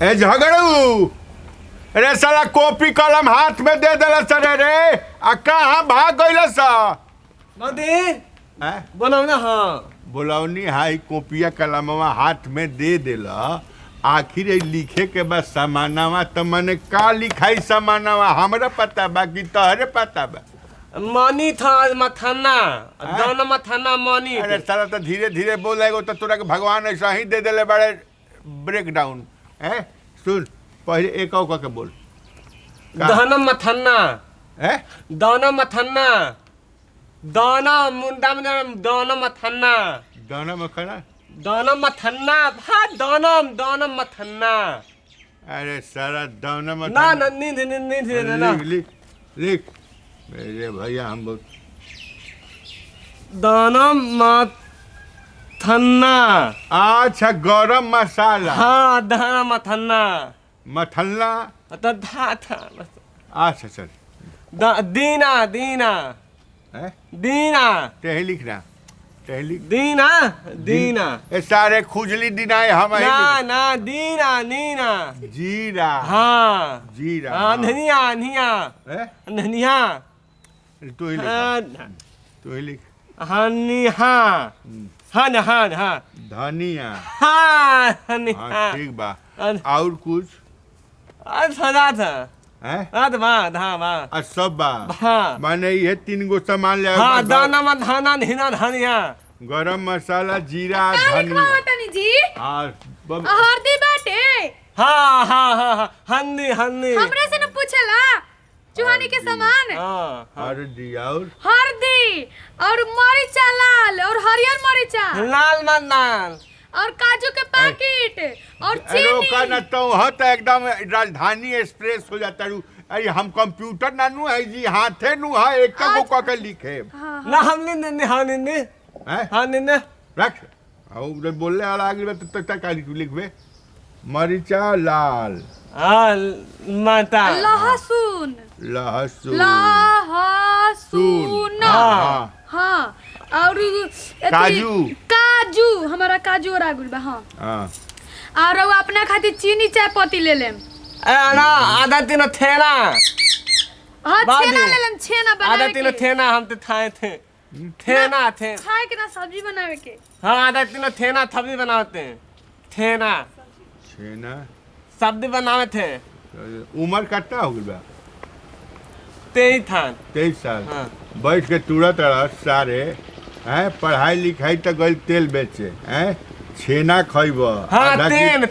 ए झगड़ू, अरे साला कॉपी कलम हाथ में दे देला सर रे, आ कहाँ भाग गइल सा? मदी हैं? बोलौ ना। हाँ। बोलौनी हाई, कॉपिया कलमवा हाथ में दे देला, आखिर ये लिखे के बाद सामानवा त मने का लिखाई सामानवा? हमरा पता बा कि तोहरे पता बा? मनी था मथाना। हैं? दाना मथाना मनी। अरे साला, तो धीरे धीरे बोलेगो तो तोरा के भगवान ऐसा ही दे देले बड़े ब्रेक डाउन है। सुन, पहले एक और के बोल का? दाना मथाना। हैं? दाना मथाना, दाना मुंडा में दाना मथाना। दाना मखाना। दाना मथाना, हाँ, दाना दाना मथाना। अरे सारा दाना ना। मखाना। ना, नींद नींद नींद ना। लिख लिख लिख मेरे भैया, हम बहुत दाना मथाना। अच्छा, गरम मसाला। हाँ, दाना मथाना। मथल्ला। तो धा था बस। अच्छा चल। दीना दीना। हैं? दीना। ते लिखना, ते लिख। दीना दीना। ए सारे खुजली दिनाए हम ही। ना ना, दीना नीना। जीरा। हाँ। जीरा। हाँ, धनिया धनिया। हैं? धनिया। तू ही लिख। हाँ। तू ही लिख। हनी, हाँ हाँ हाँ हाँ। धनिया। हाँ, धनिया। हाँ, ठीक बा। और कुछ? अच्छा था। हैं? हाँ, बा धा बा। आ सब बा। हाँ। माने ये तीन गो सामान ले। हाँ, दाना में धाना धीना धनिया। गरम मसाला, जीरा, का धनिया। लिखवावतनी जी? हाँ। हरदी बाटे। हाँ हाँ हाँ हाँ, हन्नी हन्नी। हमरे से न पूछेला चुहानी के सामान। हाँ हाँ। हल्दी और हरदी और मरीचा लाल और हरियर मरीचा। लाल मन लाल। और काजू के पैकेट और अरे ओका न चीनी। तो ह त एकदम राजधानी एक्सप्रेस हो जाता रू। अरे हम कंप्यूटर ना नु है जी, हाथे नु है, एक को क के लिखे। हाँ। ना, हम नहीं नहीं, हाँ नहीं नहीं। हैं? हाँ नहीं नहीं। रख, और जब बोलने वाला आगे बा तो तक का लिखबे? मरीचा लाल। हाँ, माता। लहसुन। लहसुन। लहसुन। हाँ। हाँ, और काजू। काजू, हमारा काजू और आगुल बा, हाँ। हाँ। और वो अपना खातिर चीनी चाय पत्ती ले लेम। ए ना, आधा तीनों थेना। हाँ। बादी। छेना ले लेम, छेना आधा बनावे तीनों के। थेना हम तो खाए थे, थेना थे। खाए के ना, सब्जी बनावे के। हाँ, आधा तीनों थेना सब्जी बनाते हैं, थेना। छेना। सब्जी बनावे थे। उम्र कितना हो गइल बा? 23 थान। 23 साल। हाँ। बैठ के तुरंत रह सारे हैं, पढ़ाई लिखाई तो गइल तेल बेचे हैं, छेना खइब। हाँ। आधा तेन।